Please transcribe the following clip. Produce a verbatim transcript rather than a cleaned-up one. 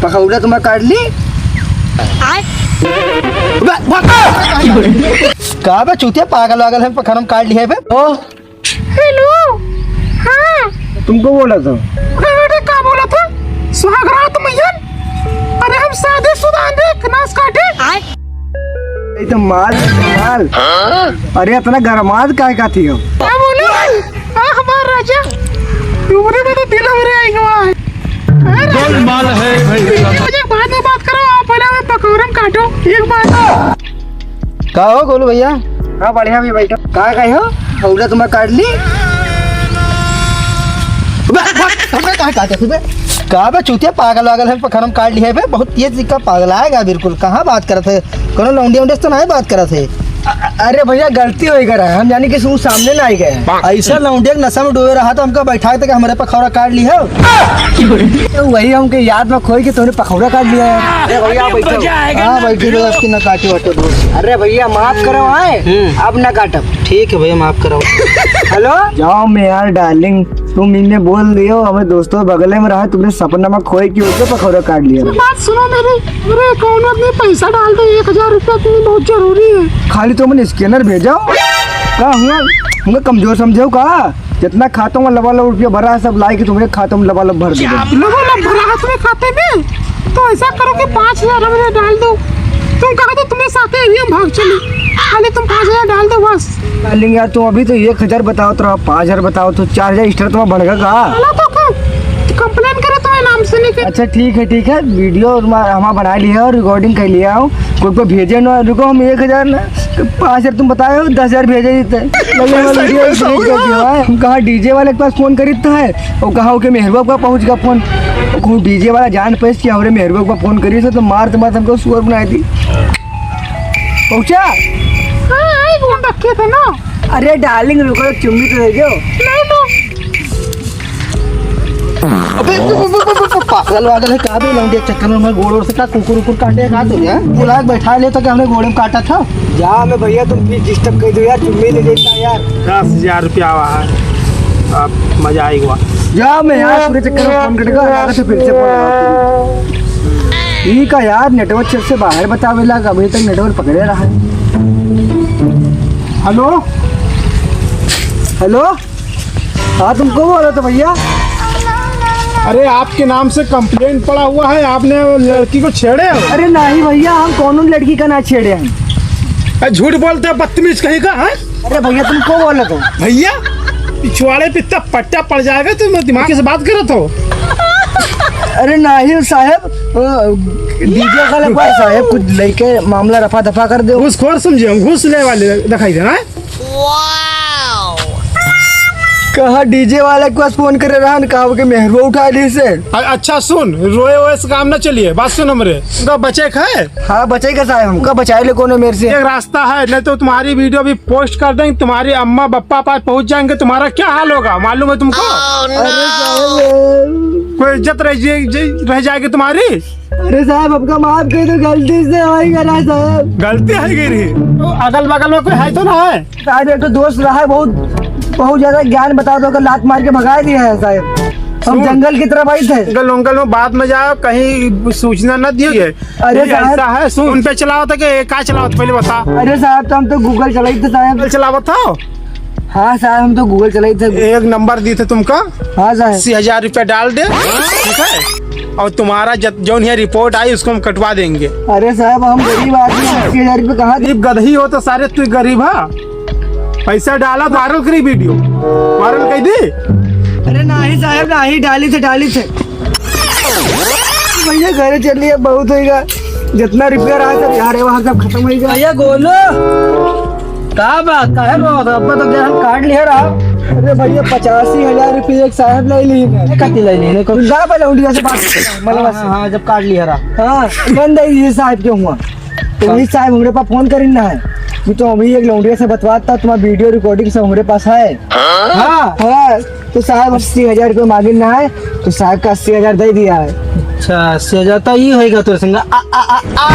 पखौड़ा तुम्हारा काट ली। बा-, बा-, का बे चूतिया, पागल वागल है, पखरम काट लिया है बे। ओ। हेलो। हाँ। तुमको बोला था। अरे का बोला था? सुहागरात मैया। अरे हम शादीशुदा हैं, देख, नास काटे। ये तो माल, माल। अरे इतना गरमात काहे का थी हो? क्या बोले? आ, हमार राजा, तुमरे में तो दिल हमरे आई हुआ है। हाँ, राजा। गोलमाल है भाई। राजा, बाद में बात करो, आप पहले हमें पकौड़म काटो, एक बात। का हो गोलू भैया? हाँ, बढ़िया भी बैठो। का कहे हो? पकौड़ा तुम्हें काट ली? बा-, बा-, हमें काहे काटे तू बे? का बे चूतिया, पागल वागल है, पखरम काट लिया है बे, बहुत तेज का पागल आएगा बिल्कुल। कहाँ बात करत है? कोनो लौंडिया उंडिया से तो नहीं बात करत है। अ-, अरे भैया, गलती हो गया है, हम जानी कि तू सामने ना आई गए। ऐसा लौंडिया के नशा में डूबे रहा तो हमका बैठा के हमरे पखौड़ा काट ली हो। तो वही हमके याद में खोई के तूने पखौड़ा काट लिया है। अरे भैया, बैठो। हाँ, बैठी रहो, आपकी ना काटी वाटो दोस्त। अरे भैया, माफ करो, आए। हम्म। अब ना काटब। ठीक है भैया, माफ करो। हेलो? जाओ में यार डार्लिंग, तुम इन्हें बोल दियो, हमें दोस्तों बगले में रहा, तुमने सपना में खोए कि उसे पकौड़ा काट लिया। बात सुनो मेरी, मेरे अकाउंट में अपने पैसा डाल दो, एक हजार रुपया, तुम्हें बहुत जरूरी है। खाली तुम स्कैनर भेजो। का हुआ? हमको कमजोर समझो का? जितना खातों में लबालब रुपया भरा है, सब लाई के तुम्हारे खातों में लबालब भर दे। लबालब भरा है तुम्हें खाते में? तो ऐसा करो कि पाँच हजार हमें डाल दो। तुम कहा तो तुम्हें साथ ही हम भाग चली। खाली तुम पाँच हजार डाल दो बस। डार्लिंग यार, तुम अभी तो एक हजार बताओ तो रहा, पाँच हजार बताओ तो चार हजार extra तुम्हारा बढ़ गया का? चलो तो का? तो complain करे तुम्हारे नाम से नहीं कर। अच्छा ठीक है, ठीक है, video हमारा बना लिया और recording कर लिया हूँ। कोई को भेजे ना, रुको हम एक हजार ना, पाँच हजार तुम बताए हो, दस हजार भेजे देते। लगे वाला video delete कर दिया है। हम कहा DJ वाले के पास फोन करीत है, वो कहा ओके मेहरुआ का पहुँच गया फोन। वो कहूँ DJ वाला जान पैस कि हमरे मेहरुआ का फोन करी से तो मार तो मार हमको सुअर बनाई दी। पहुँचा? हाँ, आई फोन रखे थे ना। अरे डार्लिंग रुको, एक चुम्मी तो दे दो। नहीं तो। अबे, अबे, अबे, अबे, अबे, पागल वागल है का बे? लौंडे चक्कर में हमारे गोड़ ओड़ से का कुकुर उकुर काटे का तू यार? बुला के बैठा ले तो क्या हमने गोड़े में काटा था? जा मैं भैया, तुम फिर disturb कर दो यार, चुम्मी ले लेता यार। दस हजार रुपया आवा है, अब मजा आएगा। जा मैं यार, पूरे चक्कर में फोन कटेगा, लगा तो फिर से फोन लगाओ। ई का यार, network चेक से बाहर बतावे लाग, अभी तक network पकड़े रहा है। हेलो, हेलो। हाँ, तुमको बोला था भैया। अरे, आपके नाम से complaint पड़ा हुआ है, आपने लड़की को छेड़े हो? अरे नहीं भैया, हम कौनो लड़की का ना छेड़े हैं। अरे, झूठ बोलते हो, बदतमीज कहीं का, हैं? अरे भैया, तुमको बोला था। भैया, पिछवाड़े पे इतना पट्टा पड़ जाएगा, तुम दिमाग से बात करत हो? अरे नहीं साहब, अ, DJ वाला पास साहब, कुछ लेके मामला रफा दफा कर दो। घूसखोर समझे हम, घूस ले वाले दिखाई दे रहा है। कहा DJ वाला के पास फोन करे रहा न, कहा के मेहरुआ उठा ली से। अ-, अच्छा सुन, रोए वोए से काम ना चलिए, बात सुन हमरे। उनका बचे खाए? हाँ, बचे का साहब, हमका बचाए ले कोनो मेरे से। एक रास्ता है, नहीं तो तुम्हारी video भी post कर देंगे, तुम्हारी अम्मा बप्पा पास पहुंच जाएंगे, तुम्हारा क्या हाल होगा मालूम है तुमको? अरे साहब। कोई इज्जत रह जाए-, रह जाएगी तुम्हारी? अरे साहब, हमका माफ कर दो, गलती से हो गया ना साहब। गलती हो गई रही। अगल बगल में कोई है तो ना है? साहब, एक तो दोस्त रहा है, बहुत, बहुत ज्यादा ज्ञान बता दो, अगर लात मार के भगा दिया है साहब। हम सुन। जंगल की तरफ आई थे। जंगल वंगल में बाद में जाओ, कहीं सूचना न दिए। अरे ये साहब। ऐसा है, सुन। उन पे चलाओ तो क्या, का चलाओ तो पहले बता। अरे साहब, तो हम तो Google चलाई थे साहब। Google चलावत हो? हाँ साहब, हम तो Google चलाई थे। एक नंबर दी थे तुमका। हाँ साहब। अस्सी हजार रुपया डाल दे, ठीक है? और तुम्हारा जत-, जौन है report आई, उसको हम कटवा देंगे। अरे साहब, हम गरीब आदमी, अस्सी हजार रुपये कहाँ दे? गरीब गदही हो तो सारे तू गरीब है। पैसा डाला तो viral करी video, viral कर दी। अरे नहीं साहब, नहीं डाली थे, डाली थे। भैया घरे चलिए, बहुत होइगा, जितना रुपया रहा सब यार वहाँ सब खत्म होइगा। भैया गोलू, का बात, काहे रो रहा? अब्बा तो जहन काट लिया रहा। अरे भैया, पचासी हजार रुपये एक साहब ले ली है। कति ले ली है? जा पहले उंडिया से बात कर, मतलब हाँ, हाँ, जब काट लिया रहा। हाँ, बंद है ये साहब के हुआ। तो वही साहब हमरे पास फोन करी ना है कि तो अभी एक लौंडिया से बतवाता, तुम्हारा video recording सब हमरे पास है। हाँ? हाँ, तो साहब अस्सी हजार रुपये मांगिन ना है, तो साहब का अस्सी हजार दे दिया है। अच्छा, अस्सी हजार तो ये होएगा तोर संग। आ, आ, आ, आ, आ।